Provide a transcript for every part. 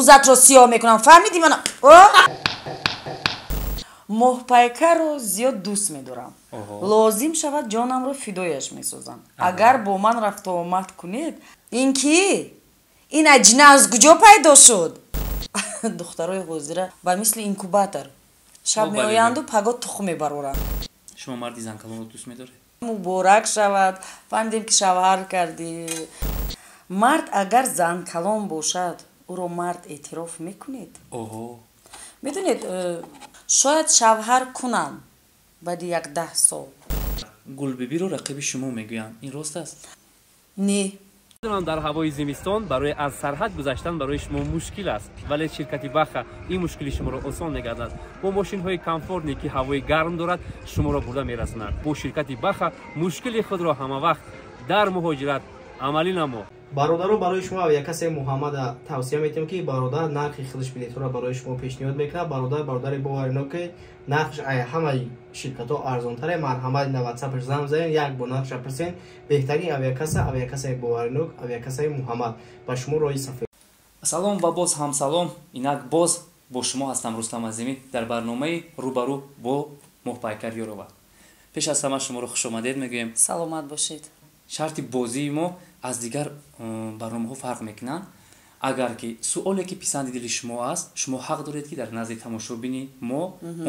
Рӯзатро сиёҳ мекунам, фаҳмидӣ мана? Моҳпайкарро зиёд дӯст медорам. Лозим шавад, ҷонамро фидояш месозам. Агар бо ман рафтуомад кунед. Ин кӣ? Ин аҷина аз куҷо пайдо шуд? Духтарои ҳозира ба мисли инкубатор шаб меоянду пагоҳ тухм мебароранд. Шумо марди занкалонро дӯст медоред? Муборак шавад, фаҳмидем, ки шавҳар кардӣ. Мард агар занкалон бошад, ӯро мард эътироф мекунед? Медонед, шояд шавҳар кунам баъди як 10 сол. Гулбибиро рақиби шумо мегӯянд, ин рост аст? Не. Дар ҳавои зимистон барои аз сарҳад гузаштан барои шумо мушкил аст, вале ширкати Баха ин мушкили шуморо осон мегардад. Бо мошинҳои комфортне, ки ҳавои гарм дорад, шуморо бурда мерасонад. Бо ширкати Баха мушкили худро ҳамавақт дар муҳоҷират амалӣ намо. Бародаро, барои шумо авиакассаи Муҳаммада тавсия метиҳем, ки бародар нархи худаш билетҳоро барои шумо пешниҳод мекунад. Бародар, бародари боварино, ки нархш ҳамаи ширкатҳо арзонтаре. Марҳамат, на ватсапаш занг занед, як бор нархша пурсен. Беҳтарин авиакасса, авиакассаи боваринок, авиакассаи Муҳаммад. Ба шумо роҳи сафед. Салом ва боз ҳам салом. Инак боз бо шумо ҳастам, Рустам Азимӣ, дар барномаи «Рӯбарӯ» бо Моҳпайкар Ёрова. Пеш аз ҳама шуморо хушомадед мегӯем. Саломат бошед. Шарти бозии мо аз дигар барномаҳо фарқ мекунанд. Агар ки суоле, ки писанди дили шумо аст, шумо ҳақ доред, ки дар назди тамошобини мо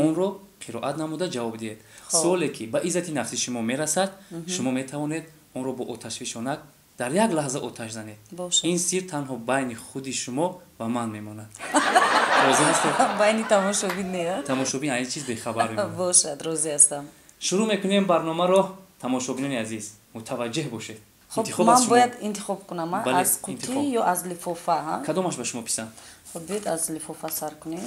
онро қироат намуда ҷавоб диҳед. Суоле, ки ба иззати нафси шумо мерасад, шумо метавонед онро бо оташфишонак дар як лаҳза оташ занед. Ин сир танҳо байни худи шумо ва ман мемонад. Розӣ ҳастед? Байни тамошобин не? Тамошобин аз ин чиз бехабар мемонад. Бошад, розӣ ҳастам. Шурӯъ мекунем барномаро. Тамошобинони азиз, мутаваҷҷеҳ бошед. Хуб, ман бояд интихоб кунам аз қутӣ ё аз лифофа? Кадомаш ба шумо писанд? Хуб, биёед, аз лифофа сар кунем,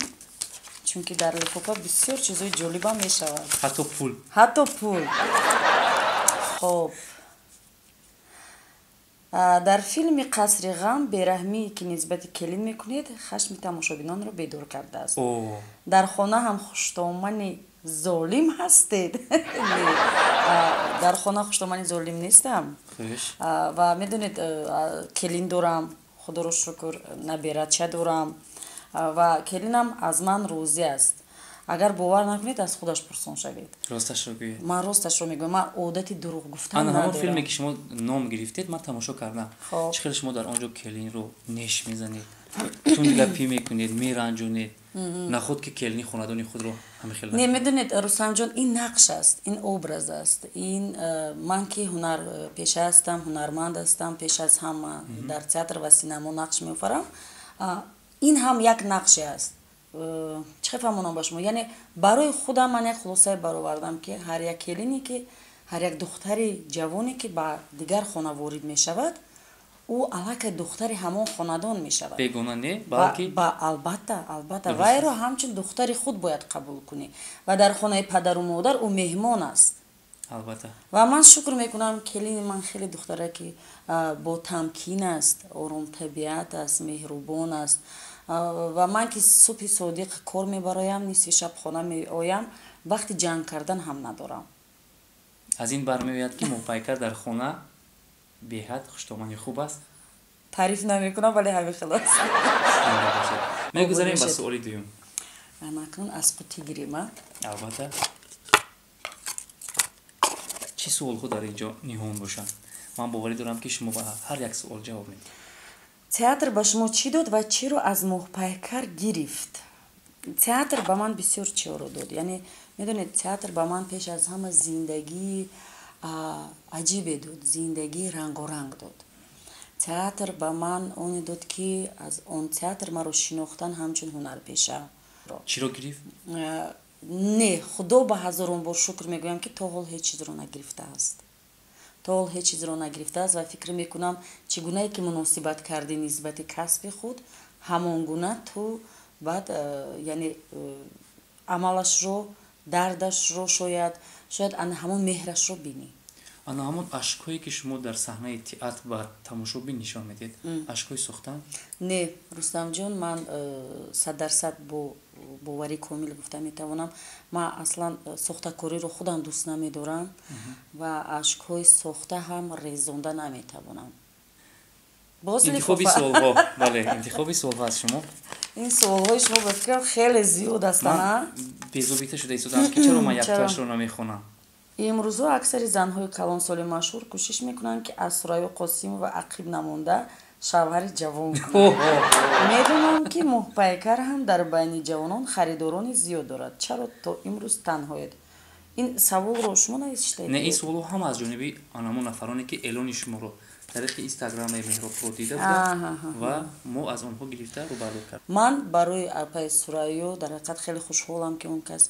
чунки дар лифофа бисёр чизҳои ҷолибам мешавад. Ҳатто пул. Ҳатто пул. Хуб, дар филми «Қасри ғам» бераҳмие, ки нисбати келин мекунед, хашми тамошобинонро бедор кардааст. Дар хона ҳам хуштомани золим ҳастед? Дар хона хуштомани золим нестам. Ва медонед, келин дорам, худоро шукр, наберача дорам ва келинам аз ман розӣ аст. Агар бовар накунед, аз худаш пурсон шавед. Росташро гӯед. Ман росташро мегӯям, ман одати дурӯғ гуфтан Ана ҳамон надорам. филме, ки шумо ном гирифтед, ман тамошо кардам. Чӣ хел шумо дар он ҷо келинро неш мезанед, тундгапӣ мекунед, меранҷонед. Наход ки келини хонадони худро ҳамин хел? Не, медонед, Рустамҷон, ин нақш аст, ин образ аст. Ин ман ки ҳунар пеша ҳастам, ҳунарманд ҳастам, пеш аз ҳама дар театр ва синамо нақш меофарам. Ин ҳам як нақше аст. Чӣ хел фаҳмонам ба шумо? Яъне барои худам ман як хулосае баровардам, ки ҳар як келине, ки ҳар як духтари ҷавоне, ки ба дигар хона ворид мешавад, ӯ аллакай духтари ҳамон хонадон мешавад. Бегона не, балки Ба албатта, албатта, вайро ҳамчун духтари худ бояд қабул кунӣ ва дар хонаи падару модар ӯ меҳмон аст. Ва ман шукр мекунам, келини ман хеле духтаре, ки бо тамкин аст, оромтабиат аст, меҳрубон аст. Ва ман ки субҳи содиқ кор мебароям, нисфи шаб хона меоям, вақти ҷанг кардан ҳам надорам. Аз ин бармеояд, ки Моҳпайкар дар хона беҳад хуштомани хуб аст. Таъриф намекунам, вале ҳамин хел аст. Мегузарем ба суоли дуюм. Акнун аз қутӣ гирем, а? Албатта. Чӣ суолҳо дар ин ҷо ниҳон бошанд? Ман боварӣ дорам, ки шумо ба ҳар як суол ҷавоб медиҳед. Театр ба шумо чӣ дод ва чиро аз Моҳпайкар гирифт? Театр ба ман бисёр чиҳоро дод. Яъне медонед, театр ба ман пеш аз ҳама зиндагии аҷибе дод, зиндагии рангоранг дод. Театр ба ман оне дод, ки аз он театр маро шинохтан ҳамчун ҳунарпеша. Чиро гирифт? Не, худо ба ҳазорон бор шукр мегӯям, ки то ҳол ҳеҷ чизро нагирифтааст, то ҳол ҳеҷ чизро нагирифтааст. Ва фикр мекунам, чӣ гунае ки муносибат кардӣ нисбати касби худ, ҳамон гуна ту баъд яъне амалашро, дардашро, шояд ана ҳамон меҳрашро бинӣ. Ана ҳамон ашкҳое, ки шумо дар саҳнаи театр бар тамошобин нишон медиҳед, ашкҳои сохтан? Не, Рустамҷон, ман 100% бо боварии комил гуфта метавонам, ман аслан сохтакориро худам дӯст намедорам ва ашкҳои сохта ҳам резонда наметавонам. Интихоби суолҳо, бале, интихоби суолҳо аз шумо. Ин суолҳои шумо ба фикрам хеле зиёд ҳастанд. Безобита шуда истодам, ки чаро ман яктоашро намехонам. Имрӯзо аксари занҳои калонсоли машҳур кӯшиш мекунанд, ки аз Сурайё Қосимова ақиб намонда шавҳари ҷавон кунанд. Медонам, ки Моҳпайкар ҳам дар байни ҷавонон харидорони зиёд дорад. Чаро то имрӯз танҳоед? Ин саволро шумо навиштаед? Не, ин суолҳо ҳама аз ҷониби анамон нафароне, ки эълони шуморо тариқи инстаграми Меҳробро дида буданд ва мо аз онҳо гирифта рӯбардор кардем. Ман барои апаи Сурайё дар ҳақиқат хеле хушҳолам, ки он кас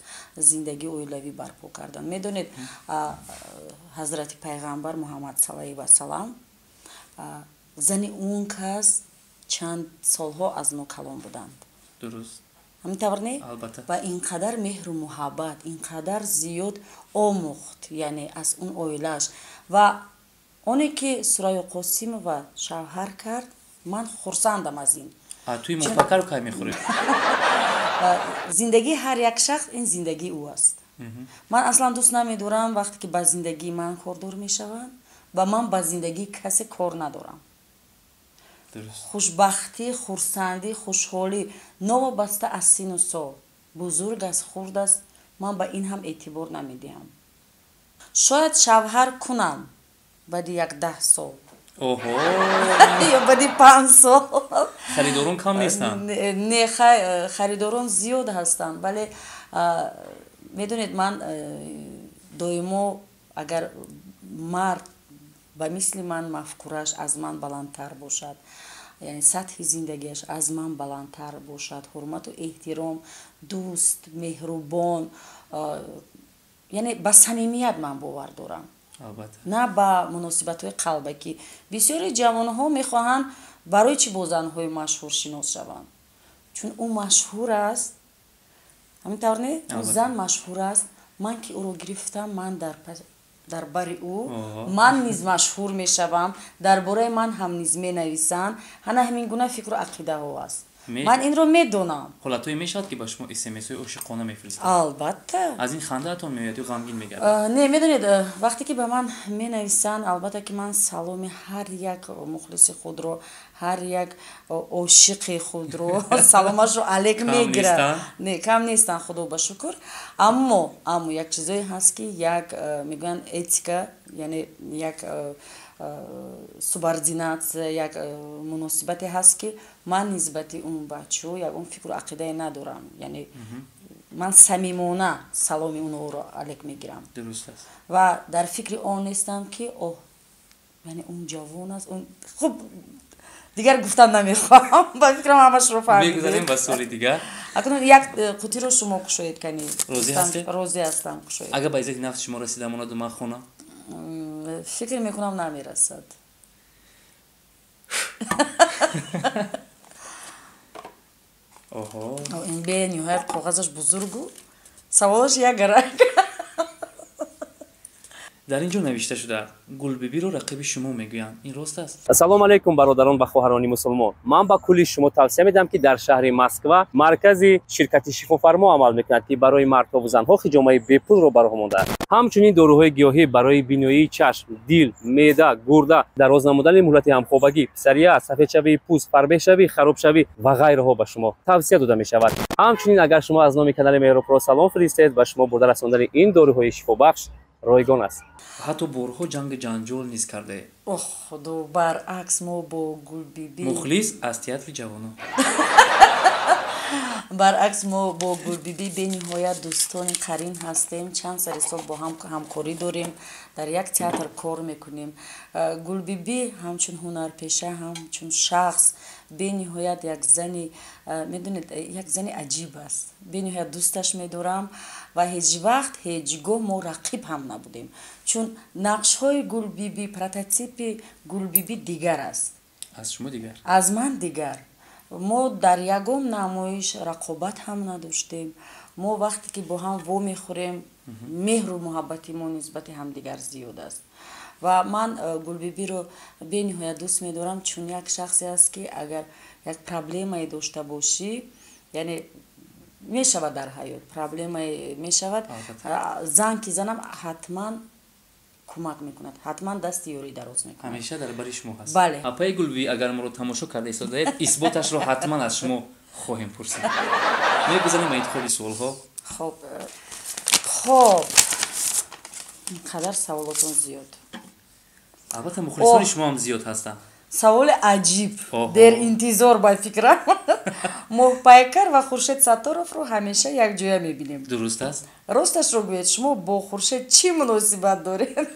зиндагии оилавӣ барпо карданд. Медонед, ҳазрати пайғамбар Муҳаммад саллаллоҳу алайҳи васалам, зани он кас чанд солҳо аз мо калон буданд. Дуруст. Ҳамин тавр не? Албатта. Ва ин қадар меҳру муҳаббат, ин қадар зиёд омӯхт, яъне аз он оилааш. Ва оне ки Сурайё Қосимова шавҳар кард, ман хурсандам аз ин. Туи Моҳпайкарро кай мехӯред? Зиндагии ҳар як шахс ин зиндагии ӯ аст. Ман аслан дӯст намедорам вақте ки ба зиндагии ман кордор мешаванд ва ман ба зиндагии касе кор надорам. Хушбахтӣ, хурсандӣ, хушҳолӣ новобаста аз сину сол, бузург аст, хурд аст, ман ба ин ҳам эътибор намедиҳам. Шояд шавҳар кунам баъди як 10 сол. Ё баъди 5 сол. Харидорон кам нестанд? Не, харидорон зиёд ҳастанд, вале медонед, ман доимо агар мард ба мисли ман мафкураш аз ман баландтар бошад, яъне сатҳи зиндагиаш аз ман баландтар бошад, ҳурмату эҳтиром, дӯст, меҳрубон, яъне ба самимият ман бовар дорам. На ба муносибатҳои қалбакӣ. Бисёри ҷавонҳо мехоҳанд барои чӣ бо занҳои машҳур шинос шаванд? Чун ӯ машҳур аст. Ҳамин тавр не? Ӯ зан машҳур аст. Ман ки ӯро гирифтам, ман дар бари ӯ ман низ машҳур мешавам, дар бораи ман ҳам низ менависанд. Ҳана ҳамин гуна фикру ақидаҳо аст. Ман инро медонам. Ҳолатҳое мешавад, ки ба шумо смсҳои ошиқона мефиристанд? Албатта. Аз ин хандаатон меояд ё ғамгин мегардед? Не, медонед, вақте ки ба ман менависанд, албатта ки ман саломи ҳар як мухлиси худро, ҳар як ошиқи худро саломашро алек мегирам. Не, кам нестанд, худо ба шукр. Аммо як чизое ҳаст, ки як мегӯянд этика, яъне як субординатсия, як муносибате ҳаст, ки ман нисбати он бачаҳо ягон фикру ақидае надорам. Яъне ман самимона саломи онҳоро алек мегирам. Дуруст аст. Ва дар фикри он нестам, ки оҳ, яъне он ҷавон аст, он хуб дигар гуфтан намехоҳам, ба фикрам ҳамашро фаҳмидед. Мегузарем ба суоли дигар. Акнун як қутиро шумо кушоед, кани. Розӣ ҳастед? Розӣ ҳастам, кушоед. Агар ба иззати нафси шумо расида монаду ман хонам? Фикр мекунам, намерасад. Оҳо. Ин бениҳоят коғазаш бузургу саволаш як гарак. Дар ин ҷо навишта шуда, Гулбибиро рақиби шумо мегӯянд. Ин рост аст? Ассалому алайкум, бародарон ва хоҳарони мусулмон. Ман ба кулли шумо тавсия медиҳам, ки дар шаҳри Москва маркази ширкати шифофармо амал мекунад, ки барои мардҳо ва занҳо хиҷомаи бепулро ба роҳ мондааст. Ҳамчунин доруҳои гиёҳӣ барои биноии чашм, дил, меъда, гурда, дароз намудани муҳлати ҳамхобагӣ, псориаз, сафедшавии пӯст, фарбеҳшавӣ, харобшавӣ ва ғайраҳо ба шумо тавсия дода мешавад. Ҳамчунин агар шумо аз номи канали Меҳробро салом фиристед, ба шумо бурда расондани ин доруҳои шифобахш ройгон аст. Ҳатто борҳо ҷанги ҷанҷол низ кардаед. Оҳ, худо, баръакс мо бо Гулбиби мухлис аз театри ҷавонон. Баръакс мо бо Гулбиби бениҳоят дӯстони қарин ҳастем. Чанд сари сол бо ҳам ҳамкорӣ дорем, дар як театр кор мекунем. Гулбиби ҳамчун ҳунарпеша, ҳамчун шахс бениҳоят як зани, медонед, як зани аҷиб аст. Бениҳоят дӯсташ медорам ва ҳеҷ вақт, ҳеҷ гоҳ мо рақиб ҳам набудем. Чун нақшҳои Гулбиби, прототипи Гулбиби дигар аст. Аз шумо дигар? Аз ман дигар. Мо дар ягон намоиш рақобат ҳам надоштем. Мо вақте ки бо ҳам вомехӯрем, меҳру муҳаббати мо нисбати ҳамдигар зиёд аст. Ва ман Гулбибиро бениҳоят дӯст медорам, чун як шахсе аст, ки агар як проблемае дошта бошӣ, яъне мешавад дар ҳаёт проблемае мешавад, зан ки занам ҳатман кӯмак мекунад, ҳатман дасти ёрӣ дароз мекунад. Ҳамеша дар бари шумо ҳаст. Бале. Апаи Гулбиби, агар моро тамошо карда истодаед, исботашро ҳатман аз шумо Хоҳем пурсид. Мегузарем ба интихоби суолҳо. Хоб, хоб, инқадар саволотон зиёд. Албатта, мухлисони шумо ҳам зиёд ҳастанд. Саволи аҷиб, дер интизор ба фикрам. Моҳпайкар ва Хуршед Сатторовро ҳамеша якҷоя мебинем. Дуруст аст. Росташро гӯед, шумо бо Хуршед чӣ муносибат доред?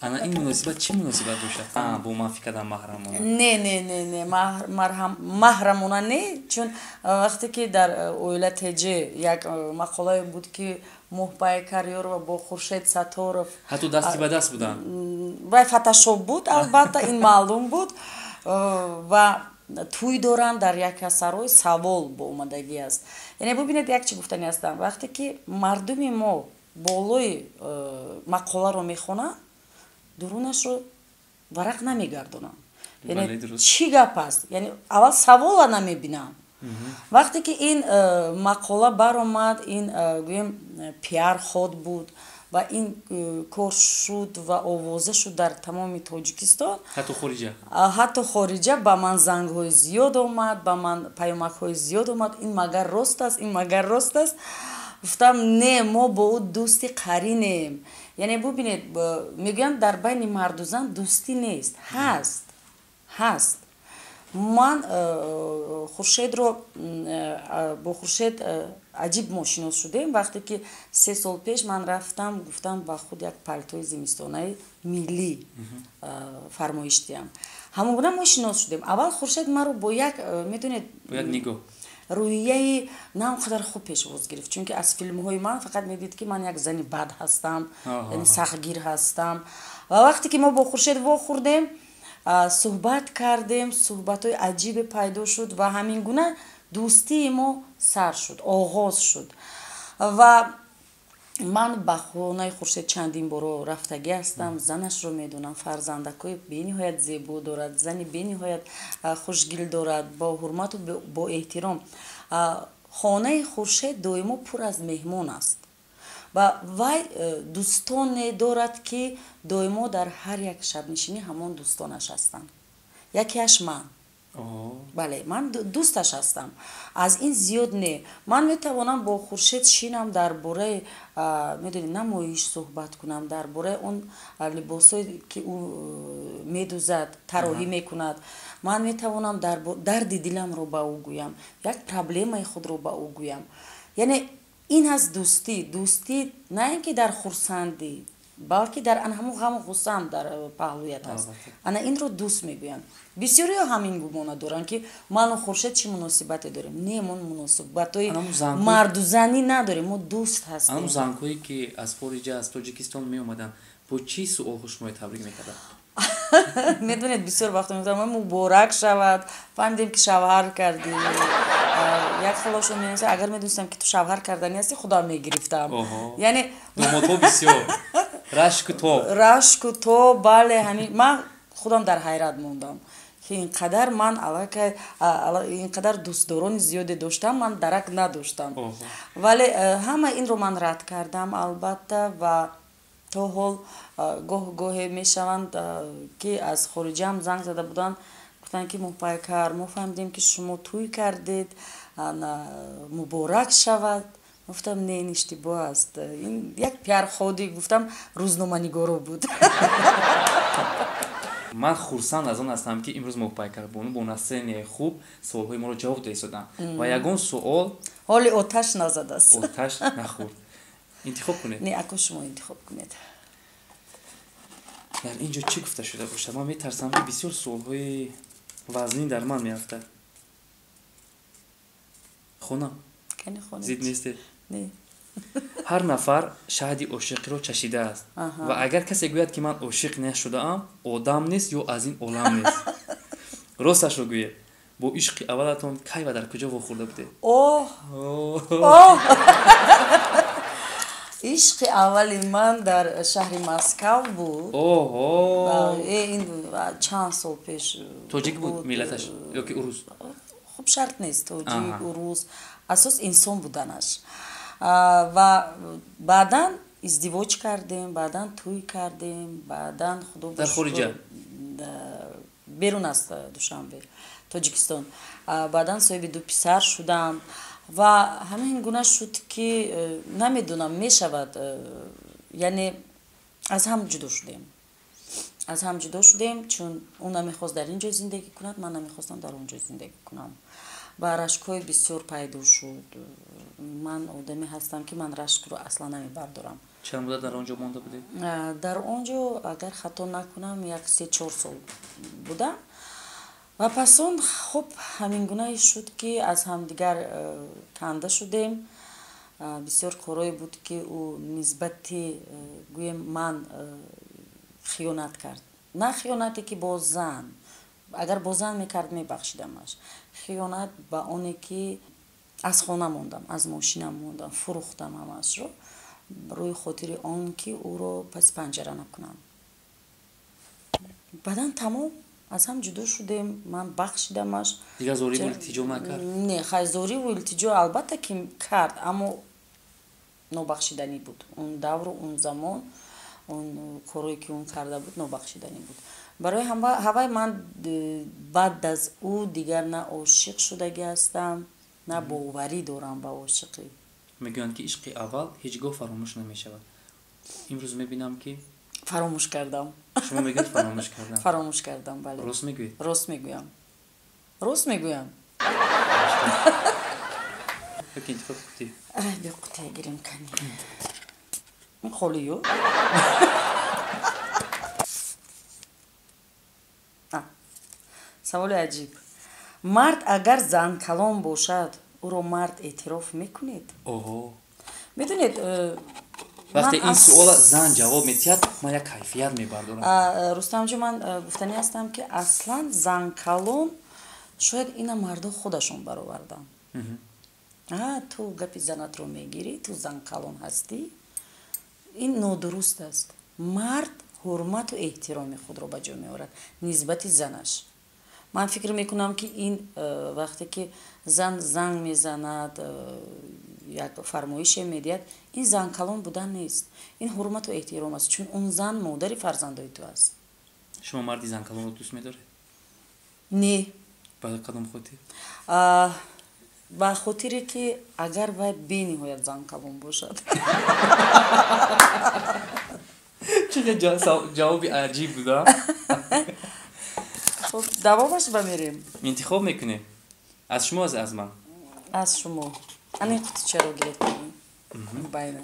Ана ин муносибат чӣ муносибат бошад? Бо ман фикр кардам, маҳрамона. Не, не, не, не, маҳрамона не, чун вақте ки дар оила ТЖ як мақолае буд, ки Моҳпайкар Ёрова бо Хуршед Сатторов ҳатто дасти ба даст буданд. Вай фотошоп буд, албатта, ин маълум буд, ва тӯй доранд дар як сарой, савол бо омадагӣ аст. Яъне бубинед, як чӣ гуфтани ҳастам: вақте ки мардуми мо болои мақоларо мехонанд, дурунашро варақ намегардонанд. Яъне чӣ гап аст, яъне аввал савола намебинам. Вақте ки ин мақола баромад, ин гӯем, пиар ход буд ва ин кор шуд ва овоза шуд дар тамоми Тоҷикистон. Ҳатто хориҷа. Ҳатто хориҷа ба ман зангҳои зиёд омад, ба ман паёмакҳои зиёд омад: «Ин магар рост аст? Ин магар рост аст?» Гуфтам: «Не, мо бо ӯ дӯсти қаринем». Яъне бубинед, мегӯянд, дар байни марду зан дӯстӣ нест. Ҳаст, ҳаст. Ман Хуршедро, бо Хуршед аҷиб мо шинос шудем, вақте ки 3 сол пеш ман рафтам, гуфтам ба худ як палтои зимистонаи миллӣ фармоиш диҳам. Ҳамон гуна мо шинос шудем. Аввал Хуршед маро бо як, медонед, бо як нигоҳ. Рӯҳияи на он қадар хуб пешвоз гирифт, чунки аз филмҳои ман фақат медид, ки ман як зани бад ҳастам, яъне сахтгир ҳастам. Ва вақте ки мо бо Хуршед вохӯрдем, суҳбат кардем, суҳбатҳои аҷибе пайдо шуд ва ҳамин гуна дӯстии мо сар шуд, оғоз шуд. Ва ман ба хонаи Хуршед чандин боро рафтагӣ ҳастам, занашро медонам, фарзандакҳои бениҳоят зебо дорад, зани бениҳоят хушгил дорад, бо ҳурмату бо эҳтиром. Хонаи Хуршед доимо пур аз меҳмон аст ва вай дӯстоне дорад, ки доимо дар ҳар як шабнишинӣ ҳамон дӯстонаш ҳастанд. Якеаш ман. Бале, ман дӯсташ ҳастам, аз ин зиёд не. Ман метавонам бо Хуршед шинам, дар бораи, медонӣ, намоиш суҳбат кунам, дар бораи он либосое, ки ӯ медузад, тарроҳӣ мекунад. Ман метавонам дарди диламро ба ӯ гӯям, як проблемаи худро ба ӯ гӯям. Яъне ин аст дӯстӣ. Дӯстӣ на ин ки дар хурсандӣ, балки дар ан ҳамон ғаму ғуссаам дар паҳлӯят аст. Ана инро дӯст мегӯянд. Бисёриҳо ҳамин гумона доранд, ки ману Хуршед чӣ муносибате дорем. Не, мо муносибатҳои мардузанӣ надорем, мо дӯст ҳастем. Анам зангҳое, ки аз хориҷа, аз Тоҷикистон меомаданд, бо чӣ суолҳо шуморо табрик мекарданд? Медонед, бисёр вақт мегуфтам: «Муборак шавад, фаҳмидем, ки шавҳар кардӣ». Як хелошон менависад: «Агар медонистам, ки ту шавҳар карданӣ ҳастӣ, худам мегирифтам». Яъне Домодҳо бисёр рашку тоб. Рашку тоб, бале. Ҳамин ман худам дар ҳайрат мондам, ки инқадар ман аллакай инқадар дӯстдорони зиёде доштам, ман дарак надоштам. Вале ҳама инро ман рад кардам, албатта. Ва то ҳол гоҳ гоҳе мешаванд, ки аз хориҷаам занг зада буданд, гуфтанд, ки: «Моҳпайкар, мо фаҳмидем, ки шумо тӯй кардед, муборак шавад». Гуфтам: «Не, ин иштибоҳ аст, ин як пиарходи, гуфтам, рӯзноманигоро буд». Ман хурсанд аз он ҳастам, ки имрӯз Моҳпайкарбону бо настроение хуб суолҳои моро ҷавоб дода истоданд ва ягон суол ҳоли оташ назадааст. Оташ нахӯрд. Интихоб кунед. Не, ако шумо интихоб кунед. Дар ин ҷо чӣ гуфта шуда бошад? Ман метарсам, ки бисёр суолҳои вазнин дар ман меафтад. Хонам? Зид нестед? Ҳар нафар шаҳди ошиқиро чашидааст ва агар касе гӯяд, ки ман ошиқ нашудаам, одам нест ё аз ин олам нест. Росташро гӯед, бо ишқи аввалатон кай ва дар куҷо вохӯрда будед? Оҳ, ишқи аввали ман дар шаҳри Москав буд. Ин чанд сол пеш. Тоҷик буд миллаташ ё ки урус? Хуб, шарт нест тоҷик, урус, асос инсон буданаш. Ва баъдан издивоҷ кардем, баъдан тӯй кардем, баъдан худо Дар хориҷа? Берун аз Душанбе. Тоҷикистон. Баъдан соҳиби ду писар шудам ва ҳамин гуна шуд, ки намедонам, мешавад, яъне аз ҳам ҷудо шудем. Аз ҳам ҷудо шудем, чун ӯ намехост дар ин ҷо зиндагӣ кунад, ман намехостам дар он ҷо зиндагӣ кунам. Ва рашкҳои бисёр пайдо шуд. Ман одаме ҳастам, ки ман рашкро аслан намебардорам. Чанд муддат дар он ҷо монда будед? Дар он ҷо, агар хато накунам, як 3-4 сол будам. Ва пас он, хуб, ҳамин гунае шуд, ки аз ҳамдигар канда шудем. Бисёр корое буд, ки ӯ нисбати, гӯем, ман хиёнат кард. На хиёнате, ки бо зан, агар бо зан мекард, мебахшидамаш. Хиёнат ба оне, ки аз хона мондам, аз мошинам мондам, фурӯхтам ҳамаашро рӯи хотири он, ки ӯро паси панҷара накунам. Баъдан тамом, аз ҳам ҷудо шудем, ман бахшидамаш. Дигар зориву илтиҷо накард? Не, хай, зориву илтиҷо албатта ки кард, аммо нобахшиданӣ буд. Он давру он замон, он корое, ки он карда буд, нобахшиданӣ буд. Барои ҳавай ман баъд аз ӯ дигар на ошиқ шудагӣ ҳастам, на боварӣ дорам ба ошиқӣ. Мегӯянд, ки ишқи аввал ҳеҷ гоҳ фаромӯш намешавад. Имрӯз мебинам, ки Фаромӯш кардам. Шумо мегӯед, фаромӯш кардам. Фаромӯш кардам, бале. Рост мегӯед? Рост мегӯям, рост мегӯям. Ёки интихоб қутӣ? Биё, қутия гирем, кани. Ин холию. Саволи аҷиб: мард агар занкалон бошад, ӯро мард эътироф мекунед? Оҳо. Медонед, вақте ин суола зан ҷавоб медиҳад, ман як кайфият мебардорам. Рустамҷон, ман гуфтанӣ ҳастам, ки аслан занкалон шояд ина мардо худашон бароварданд. Ту гапи занатро мегирӣ, ту занкалон ҳастӣ. Ин нодуруст аст. Мард ҳурмату эҳтироми худро ба ҷо меорад нисбати занаш. Ман фикр мекунам, ки ин вақте ки зан занг мезанад, як фармоише медиҳад, ин занкалон будан нест, ин ҳурмату эҳтиром аст, чун он зан модари фарзандои ту аст. Шумо марди занкалонро дӯст медоред? Не. Ба кадом хотир? Ба хотире, ки агар вай бениҳоят занкалон бошад. Чӣ ҷавоби аҷиб буда! Хуб, давомаш ба мерем. Интихоб мекунем: аз шумо, аз ман? Аз шумо. Ани қутичаро гиред.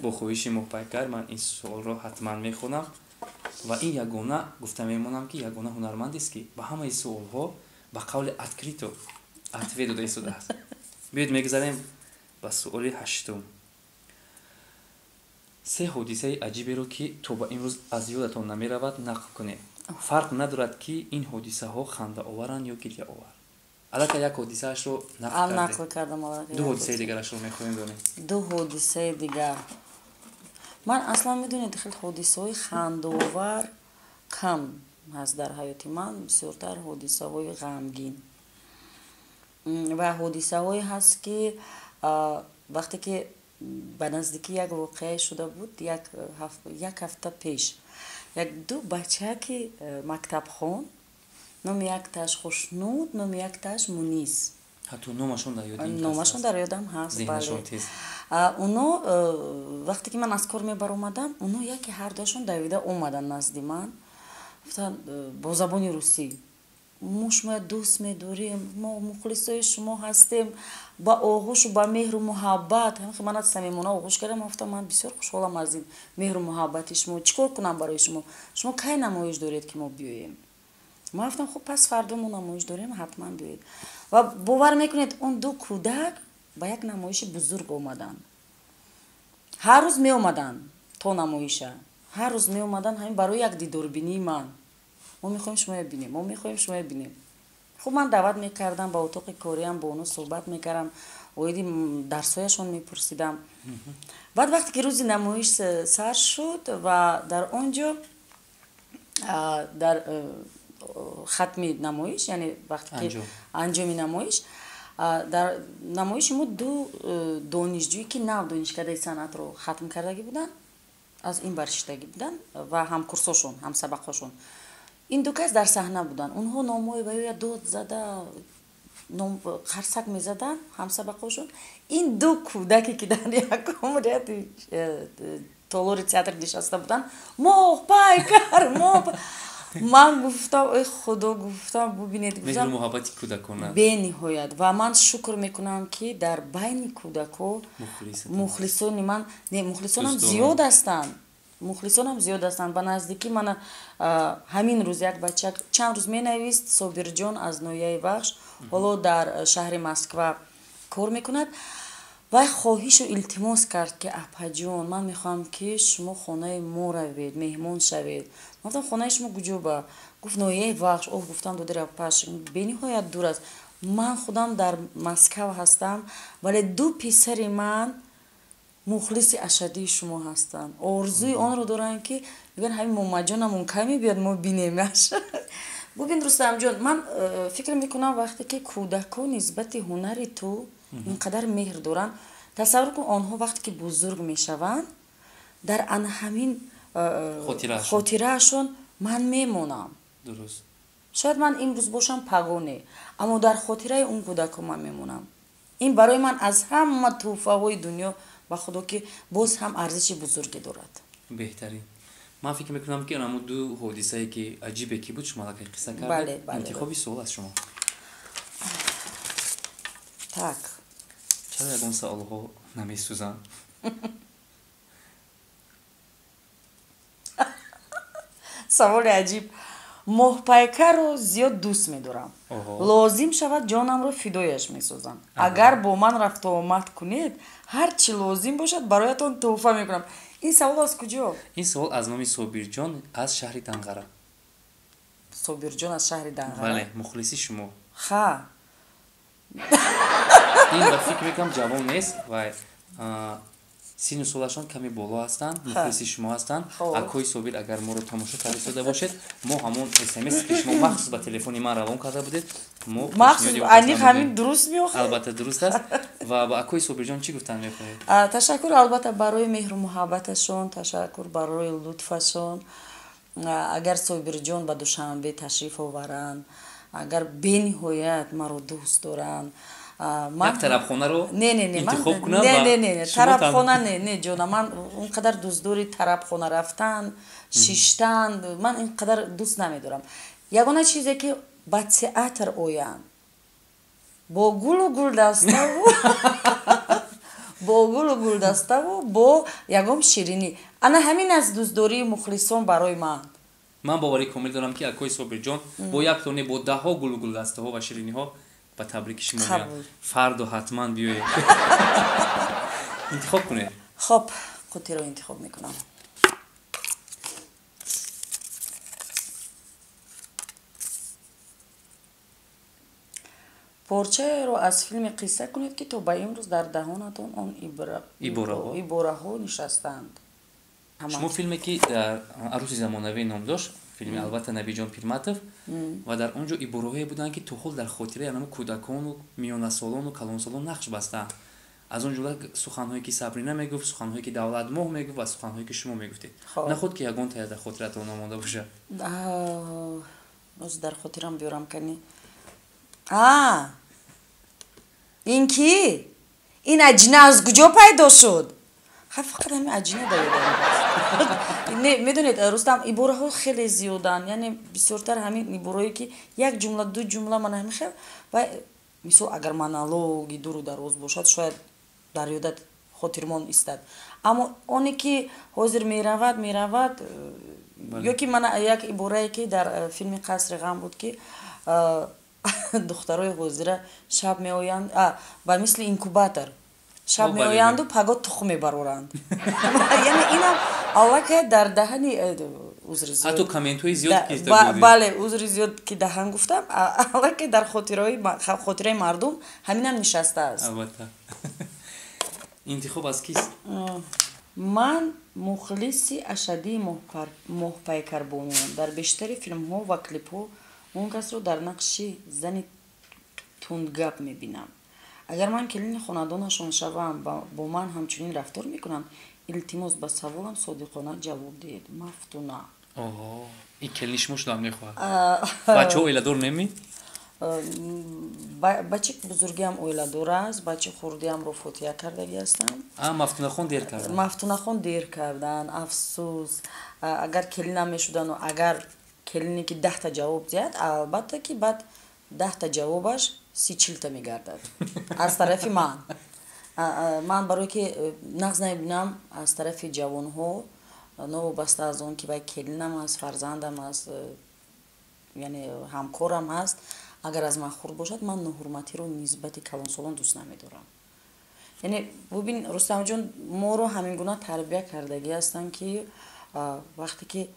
Бо хоҳиши Моҳпайкар ман ин суолро ҳатман мехонам. Ва ин ягона, гуфта мемонам, ки ягона ҳунармандест, ки ба ҳамаи суолҳо ба қавли открыто ответ дода истодааст. Биёед, мегузарем ба суоли ҳаштум. Се ҳодисаи аҷиберо, ки то ба имрӯз аз ёдатон намеравад, нақл кунед. Фарқ надорад, ки ин ҳодисаҳо хандаоваранд ё гирьяовар. Аллакай як ҳодисаашро нақл кардам. Ду ҳодисаи дигарашро мехоҳем донем. Ду ҳодисаи дигар. Ман аслан, медонед, хел ҳодисаҳои хандаовар кам ҳаст дар ҳаёти ман, бисёртар ҳодисаҳои ғамгин ва ҳодисаҳое ҳаст, ки вақте ки ба наздикӣ як воқеае шуда буд, як ҳафта пеш, як ду бачаки мактабхон, номи якташ Хушнуд, номи якташ Мунис. Ҳатто номашон дар ёд? Номашон дар ёдам ҳаст, бале. Оно вақте ки ман аз кор мебаромадам, оно яке ҳардуашон давида омаданд назди ман, гуфтанд бо забони русӣ: «Мо шумоя дӯст медорем, мо мухлисои шумо ҳастем», ба оғӯшу ба меҳру муҳаббат мана самимона оғӯш кардам. Гуфтам: «Ман бисёр хушҳолам аз ин меҳру муҳаббати шумо. Чӣ кор кунам барои шумо? Шумо кай намоиш доред, ки мо биёем?» Ман гуфтам: «Хуб, пас фардо мо намоиш дорем, ҳатман биёед». Ва бовар мекунед, он ду кӯдак ба як намоиши бузург омаданд. Ҳар рӯз меомаданд то намоиша, ҳар рӯз меомаданд, ҳамин барои як дидорбинии ман: «Мо мехоҳем шумоя бинем, мо мехоҳем шумоя бинем». Хуб, ман даъват мекардам ба утоқи кориам, бо онҳо суҳбат мекардам, оиди дарсҳояшон мепурсидам. Баъд вақте ки рӯзи намоиш сар шуд ва дар он ҷо дар хатми намоиш, яъне вақте ки анҷоми намоиш, дар намоиши мо ду донишҷӯе, ки нав донишкадаи санъатро хатм кардагӣ буданд, аз ин баршиштагӣ буданд ва Қарсак мезаданд ҳамсабақошон. Ин ду кӯдаке ки дар якум ряди толори театр нишаста буданд, Моҳпайкар, моҳ. Ман гуфтам, эй худо, гуфтам, бубинед, меҳру муҳаббати кӯдакона. Бениҳоят. Ва ман шукр мекунам, ки дар байни кӯдако мухлисони ман, не, мухлисонам зиёд ҳастанд, мухлисонам зиёд ҳастанд. Ба наздикӣ мана ҳамин рӯз як бача чанд рӯз менавист, Собирҷон аз ноҳияи Вахш, ҳоло дар шаҳри Москва кор мекунад. Вай хоҳишу илтимос кард, ки апаҷон, ман мехоҳам, ки шумо хонаи мо равед, меҳмон шавед. Ман гуфтам, хонаи шумо куҷо ба? Гуфт, ноҳияи Вахш. Оҳ, гуфтам, додари апаш, бениҳоят дур аст. Ман худам дар Москав ҳастам, вале ду писари ман мухлиси ашаддии шумо ҳастанд, орзуи онро доранд, ки мегӯянд, ҳамин момаҷонамон кай мебиёд, мо бинемаш. Бубин, Рустамҷон, ман фикр мекунам, вақте ки кӯдакон нисбати ҳунари ту ин қадар меҳр доранд, тасаввур кун, онҳо вақте ки бузург мешаванд, дар ана ҳамин хотираашон ман мемонам. Дуруст. Шояд ман имрӯз бошам, пагоне, аммо дар хотираи он кӯдакон ман мемонам. Ин барои ман аз ҳама тӯҳфаҳои дунё, ба худо, ки боз ҳам арзиши бузурге дорад. Беҳтарин. Ман фикр мекунам, ки анамо ду ҳодисае ки аҷибе ки буд, шумо аллакай қисса кардед. Интихоби суол аз шумо. Так. Чаро ягон саволҳо намесӯзанд? Саволи аҷиб. Моҳпайкарро зиёд дӯст медорам, лозим шавад, ҷонамро фидояш месозам. Агар бо ман рафтуомад кунед, ҳар чӣ лозим бошад, бароятон тӯҳфа мекунам. Ин савол аз куҷо? Ин савол аз номи Собирҷон аз шаҳри Данғара. Собирҷон аз шаҳри Данғара? Бале, мухлиси шумо. Ха. Ин ба фикр мекунам, ҷавон нест ва сину солашон каме боло ҳастанд, мухлиси шумо ҳастанд. Акои Собир, агар моро тамошо карда истода бошед, мо ҳамон смс ки шумо махсус ба телефони ман равон карда будед, мо аниқ ҳамин дуруст меохад. Албатта, дуруст аст. Ва ба акои Собирҷон чӣ гуфтан мехоҳед? Ташаккур, албатта, барои меҳру муҳаббаташон, ташаккур барои лутфашон. Агар Собирҷон ба Душанбе ташриф оваранд, агар бениҳоят маро дӯст доранд, як тарабхонаро интихоб кунам. Не, не, не, тарабхона не, не, ҷона, ман он қадар дӯстдори тарабхона рафтан, шиштан, ман ин қадар дӯст намедорам. Ягона чизе ки ба театр оянд бо гулу гулдаставу, бо гулу гулдаставу, бо ягон ширинӣ, ана ҳамин аст дӯстдории мухлисон барои ман. Ман боварӣ комил дорам, ки акои Собирҷон бо як тоне, бо даҳҳо гулу гулдастаҳо ва шириниҳо ба табрики шумо меоянд. Фардо ҳатман биёед. Интихоб кунед. Хоб, қутиро интихоб мекунам. Порчаеро аз филме қисса кунед, ки то ба имрӯз дар даҳонатон он ибораҳо нишастаанд. Шумо филме ки дар Арӯси замонавӣ ном дошт, филми, албатта, Набиҷон Пирматов, ва дар он ҷо ибораҳое буданд, ки то ҳол дар хотираи анамо кӯдакону миёнасолону калонсолон нақш бастаанд. Аз он ҷумла суханҳое ки Сабрина мегуфт, суханҳое ки Давлатмоҳ мегуфт ва суханҳое ки шумо мегуфтед. Нахуд ки ягон тая дар хотиратон намонда бошад? Боз дар хотирам биёрам, кани. А, ин ки, ин аҷина аз куҷо пайдо шуд? Ха, фақат ҳамин аҷина да ёдам. Не, медонед, Рустам, ибораҳо хеле зиёданд, яъне бисёртар ҳамин ибораҳое ки як ҷумла, ду ҷумла, мана ҳамин хел. Ва мисол, агар монологи дуру дароз бошад, шояд дар ёдат хотирмон истад, аммо оне ки ҳозир меравад, меравад. Ё ки мана як иборае, ки дар филми «Қасри ғам» буд, ки духтарои ҳозира шаб меоянд, ба мисли инкубатор шаб меоянду паго тухм мебароранд. Яъне инам аллакай дар даҳани узри зиёд, ҳатто комментҳои зиёд. Бале, узри зиёд, ки даҳан гуфтам. Аллакай дар хотираи мардум ҳаминам нишастааст. Албатта. Интихоб аз кист? Ман мухлиси ашаддии Моҳпайкарбонуам. Дар бештари филмҳо ва клипҳо он касро дар нақши зани тундгап мебинам. Агар ман келини хонадонашон шавам, бо ман ҳамчунин рафтор мекунанд? Илтимос, ба саволам содиқона ҷавоб диҳед. Мафтуна. Ин келини шумо шудам мехоҳад. Бачаҳо оиладор неми? Бачи бузургиам оиладор аст, бачи хурдиамро фотиҳа кардагӣ ҳастам. Мафтунахон дер кардан. Мафтунахон дер кардан, афсӯс. Агар келинам мешудану агар келине ки 10та ҷавоб диҳад, албатта ки баъд 10та ҷавобаш 30-40та мегардад аз тарафи ман. Ман барое ки нағз намебинам аз тарафи ҷавонҳо, новобаста аз он ки вай келинам аст, фарзандам аст, яъне ҳамкорам ҳаст, агар аз ман хурд бошад, ман ноҳурматиро нисбати калонсолон дӯст намедорам. Яъне бубин, Рустамҷон, моро ҳамин гуна тарбия кардагӣ ҳастанд, ки вақте ки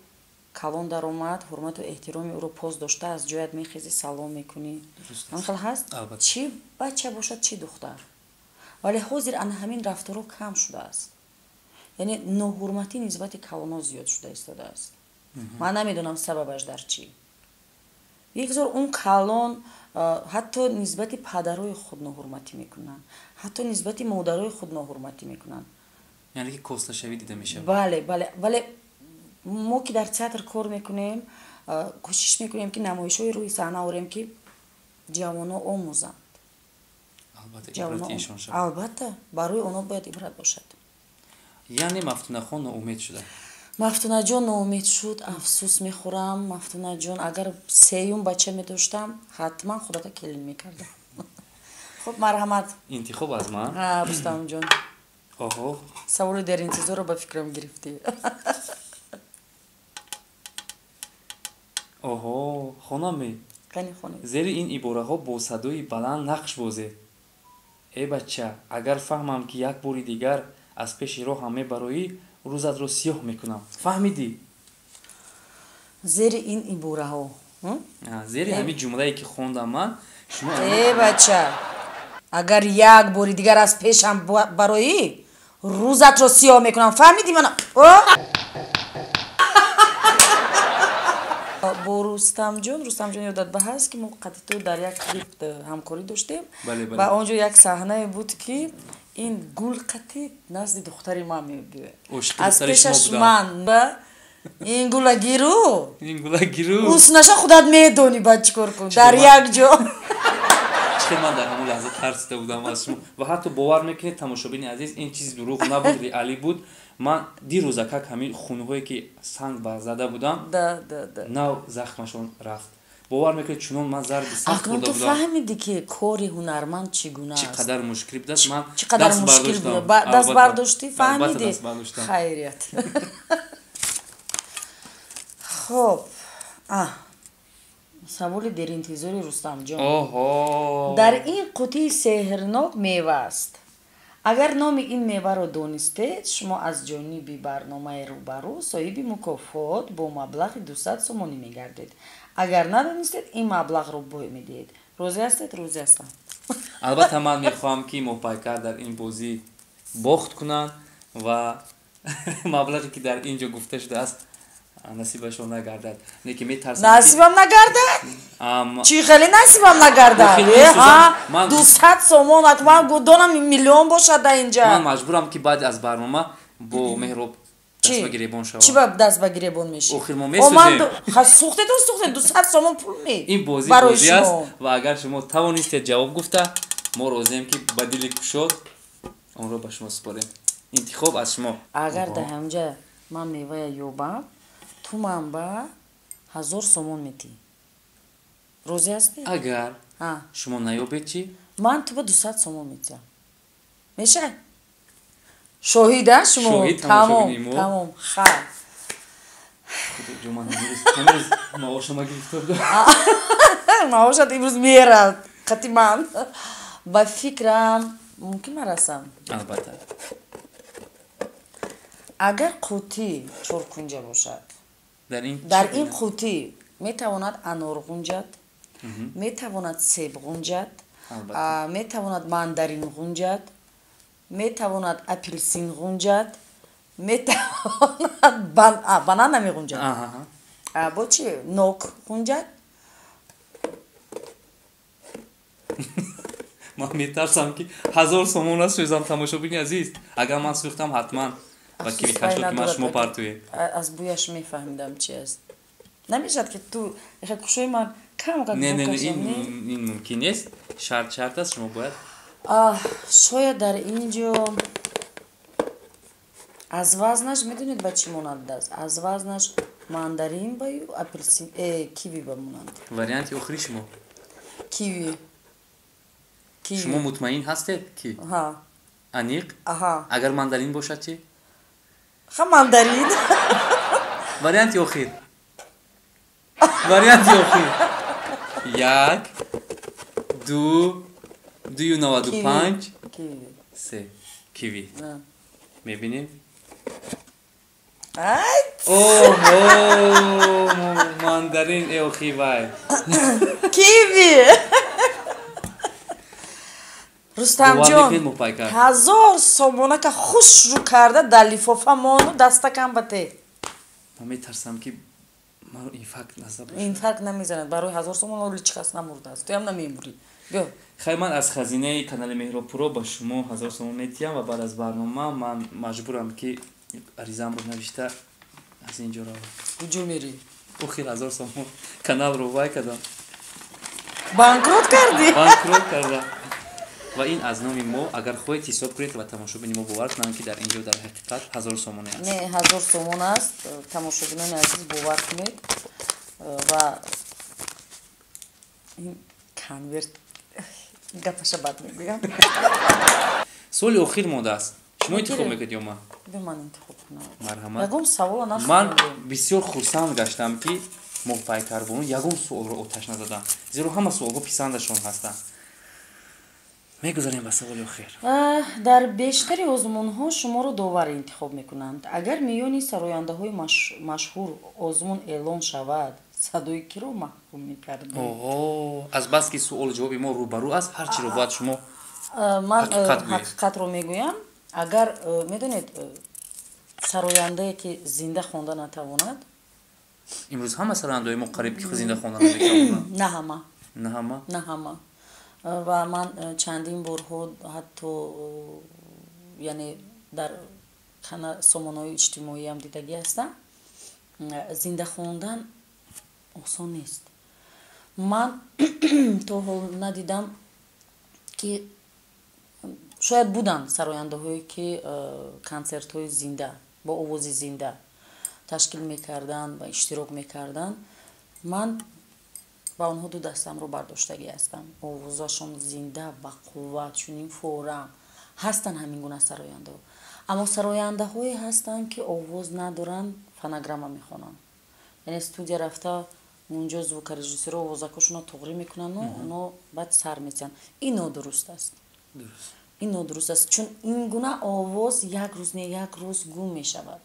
калон даромад, ҳурмату эҳтироми ӯро пос дошта, аз ҷоят мехезӣ, салом мекунӣ. Ҳамин хел ҳаст? Чӣ бача бошад, чӣ духтар. Вале ҳозир ана ҳамин рафторҳо кам шудааст. Яъне ноҳурматӣ нисбати калонҳо зиёд шуда истодааст. Ман намедонам сабабаш дар чӣ. Бигзор он калон ҳатто нисбати падарои худ ноҳурматӣ мекунанд, ҳатто нисбати модарои худ ноҳурматӣ мекунанд. Яъне ки косташавӣ дида мешавад. Бале, бале, вале мо ки дар театр кор мекунем, кӯшиш мекунем, ки намоишҳои рӯи саҳна орем, ки ҷавонҳо омӯзанд. Албатта, барои онҳо бояд ибрат бошад. Яъне Мафтунахон ноумед шуда. Мафтунаҷон ноумед шуд, афсӯс мехӯрам. Мафтунаҷон, агар сеюм бача медоштам, ҳатман худата келин мекардам. Хуб, марҳамат. Интихоб аз ман. Рустамҷон. Оҳо. Саволи дар интизорро ба фикрам гирифтӣ. Оҳо, хонаме. Қани хонед. Зери ин ибораҳо бо садои баланд нақш бозед. Э бача, агар фаҳмам, ки як бори дигар аз пеши роҳам мебароӣ, рӯзатро сиёҳ мекунам. Фаҳмидӣ? Зери ин ибораҳо. Зери ҳамин ҷумлае ки хондам ман, шумо Э бача, агар як бори дигар аз пешам бароӣ, рӯзатро сиёҳ мекунам. Фаҳмидӣ мана? Бо Рустамҷон, Рустамҷон, ёдат ба ҳаст, ки мо қати ту дар як клип ҳамкорӣ доштем ва он ҷо як саҳнае буд, ки ин гул қати назди духтари ман мебиёяд. Аз пешаш ман ин гула гиру, ин гула гиру, уснаша худат медонӣ, баъд чӣ кор кун дар як ҷо. Чӣ ман дар ҳамон лаҳза тарсида будам аз шумо ва ҳатто бовар мекунед, тамошобини азиз, ин чизи дурӯғ набуд, реалӣ буд. Ман дирӯзакак ҳамин хунҳое ки санг барзада будам, нав захмашон рафт. Бовар мекунед, чунон ман зарби сахт хӯрда будам. Ту фаҳмидӣ, ки кори ҳунарманд чӣ гуна аст, чӣ қадар мушкил будааст. Ман чӣ қадар мушкил буда. Даст бардоштӣ, фаҳмидӣ. Хайрият. Хоб, саволи деринтизори Рустамҷон. Оҳо. Дар ин қутии сеҳрнок мева аст. Агар номи ин меваро донистед, шумо аз ҷониби барномаи рӯбарӯ соҳиби мукофот бо маблағи 200 сомонӣ мегардед. Агар надонистед, ин маблағро бой медиҳед. Розӣ ҳастед? Розӣ ҳастам. Албатта, ман мехоҳам, ки Моҳпайкар дар ин бозӣ бохт кунанд ва маблағе ки дар ин ҷо гуфта шудааст, насибашон нагардад. Не ки метарсам. Насибам нагардад? Чӣ хеле насибам нагардад? 200 сомон, ман донам миллион бошад дар инҷа. Ман маҷбурам, ки баъд аз барнома бо Меҳроб даст ба гиребон шавам. Чӣ ба даст ба гиребон мешӣ? Охир мо месӯзем. Сӯхтетон, сӯхтед, 200 сомон пул ме. Ин бозӣ бозӣ аст ва агар шумо тавонистед ҷавоб гуфта, мо розием, ки ба дили кушод онро ба шумо супорем. Интихоб аз шумо. Агар дар ҳамҷа ман мевая ёбам, ту ман ба 1000 сомон метиҳӣ. Розӣ ҳастӣ? Агар шумо наёбед чӣ? Ман ту ба 200 сомон метиҳам. Мешавад? Шоҳида шумо. Тамом, тамом, хайр. Ҳанӯз маошама гирифта будам. Маошат имрӯз мерад қати ман. Ба фикрам, мумкин ман расам? Албатта. Агар қутӣ чоркунҷа бошад, дар ин қутӣ метавонад анор ғунҷад, метавонад себ ғунҷад, метавонад мандарин ғунҷад, метавонад апелсин ғунҷад, метавонад банан намеғунҷад, бо чи нок ғунҷад. Ман метарсам, ки 1000 сомон сӯзам, тамошобини азиз. Агар ман сӯхтам, ҳатман ба киви кашо, ки ман шумо партоед. Аз бӯяш мефаҳмидам, чи аст. Намешавад, ки ту кушои, ман Не, не, ин мумкин нест. Шарт аст, шумо бояд. Шояд дар ин ҷо аз вазнаш медонед ба чӣ монанд аст? Аз вазнаш мандарин баю апельсин, киви ба монанд. Варианти охири шумо? Киви. Шумо мутмаин ҳастед ки? Ҳа. Аниқ? Аҳа. Агар мандарин бошад чӣ? Ха, мандарин. Варианти охир. Варианти охир. 1, 2, 2,95, 3. Киви. Мебинем. Оҳо, мандарин охи вай. Киви. Рустамҷон, 1000 сомонака хушрӯ карда дар лифофа мону дастакам ба те. Ман метарсам ки маро инфаркт назада бошад. Инфаркт намезанад. Барои 1000 сомон оли чӣ кас намурдааст. Туям намемурӣ. Биё. Хай, ман аз хазинаи канали Меҳробпуро ба шумо 1000 сомон метиҳам ва баъд аз барнома ман маҷбурам ки аризамро навишта аз ин ҷо равам. Куҷо мерӣ? Охир 1000 сомон каналро вай кардам. Банкрот кардӣ? Банкрот кардам. Ва ин аз номи мо, агар хоҳед ҳисоб кунед ва тамошобини мо бовар кунанд, ки дар ин ҷо дар ҳақиқат 1000 сомоне аст. Не, 1000 сомон аст. Тамошобинони азиз, бовар кунед. Ва ин конверт гапаша бад мегӯям. Суоли охир мондааст. Шумо интихоб мекунед ё ман? Биё, ман интихоб кунам. Марҳамат. Ягон савола Ман нахондем. бисёр хурсанд гаштам, ки Моҳпайкарбону ягон суолро оташ назадам, зеро ҳама суолҳо писандашон ҳастанд. Мегузарем ба саволи охир. Дар бештари озмунҳо шуморо довар интихоб мекунанд. Агар миёни сарояндаҳои машҳур озмун эълон шавад, садои киро маҳкум мекардед? Оҳо, азбаски суолу ҷавоби мо рӯбарӯ аст, ҳар чиро бояд шумо Ман ҳақиқат гӯед. ҳақиқатро мегӯям. Агар медонед, сарояндае ки зинда хонда натавонад, Имрӯз ҳама сарояндаҳои мо қариб ки зинда хонда наметавонанд. На ҳама. На ҳама? На ҳама. Ва ман чандин борҳо ҳатто, яъне дар сомонаҳои иҷтимоиам дидагӣ ҳастам. Зинда хондан осон нест. Ман то ҳол надидам ки шояд буданд сарояндаҳое ки консертҳои зинда бо овози зинда ташкил мекарданд ва иштирок мекарданд. Ман ба онҳо ду дастамро бардоштагӣ ҳастам. Овозашон зинда, ба қувват, чунин форам ҳастанд ҳамин гуна сарояндаҳо. Аммо сарояндаҳое ҳастанд, ки овоз надоранд, фонограмма мехонанд. Яъне студия рафта, унҷо звукорежиссёро овозакошонро туғрӣ мекунанду оно баъд сар месиҳанд. Ин нодуруст аст. Ин нодуруст аст, чун ин гуна овоз як рӯз не як рӯз гум мешавад.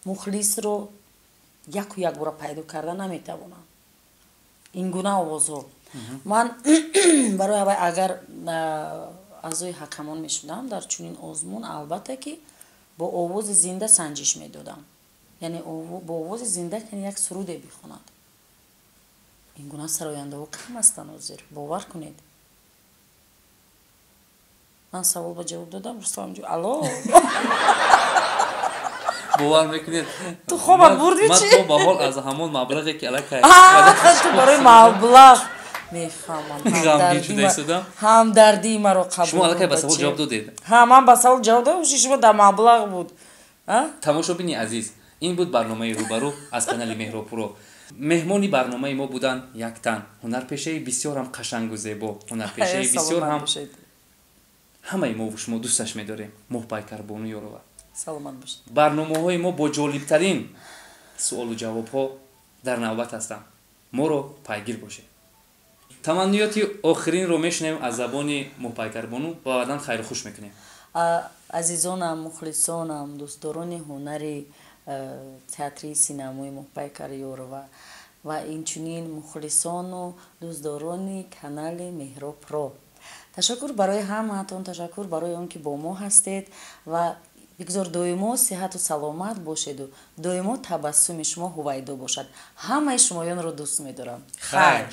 Мухлисро яку якбора пайдо карда наметавонанд ин гуна овозҳо. Ман барои аввал агар аъзои ҳакамон мешудам дар чунин озмун, албатта ки бо овози зинда санҷиш медодам. Яъне бо овози зинда як суруде бихонад. Ин гуна сарояндаҳо кам ҳастанд ҳозир, бовар кунед. Ман савол ба ҷавоб додам, Рустамҷон? Алло, бовар мекунед? Ту хобат бурди ман чӣ? То ба ҳол аз ҳамон маблағе ки аллакай Ту барои маблағ мефаҳмам. Ғамгин шуда истодам. Ҳамдардии маро қабул Шумо аллакай ба кун, савол бача. ҷавоб додед. Ҳа, ман ба савол ҷавоб додам, шумо дар маблағ буд. Тамошобини азиз, ин буд барномаи «Рӯбарӯ» аз канали Меҳробпуро. Меҳмони барномаи мо буданд як тан ҳунарпешаи бисёр ҳам қашангу зебо, ҳунарпешаи бисёр Саломат ҳам бошед. ҳамаи мову шумо дӯсташ медорем, Моҳпайкарбону Ёрова. Саломат бошед. Барномаҳои мо бо ҷолибтарин суолу ҷавобҳо дар навбат ҳастанд. Моро пайгир бошед. Таманниёти охиринро мешунавем аз забони Моҳпайкарбону ва баъдан хайру хуш мекунем. Азизонам, мухлисонам, дӯстдорони ҳунари театрии синамои Моҳпайкар Ёрова ва инчунин мухлисону дӯстдорони канали Меҳробпро, ташаккур барои ҳамаатон, ташаккур барои он ки бо мо ҳастед ва бигзор доимо сиҳату саломат бошеду доимо табассуми шумо ҳувайдо бошад. Ҳамаи шумоёнро дӯст медорам. Хайр.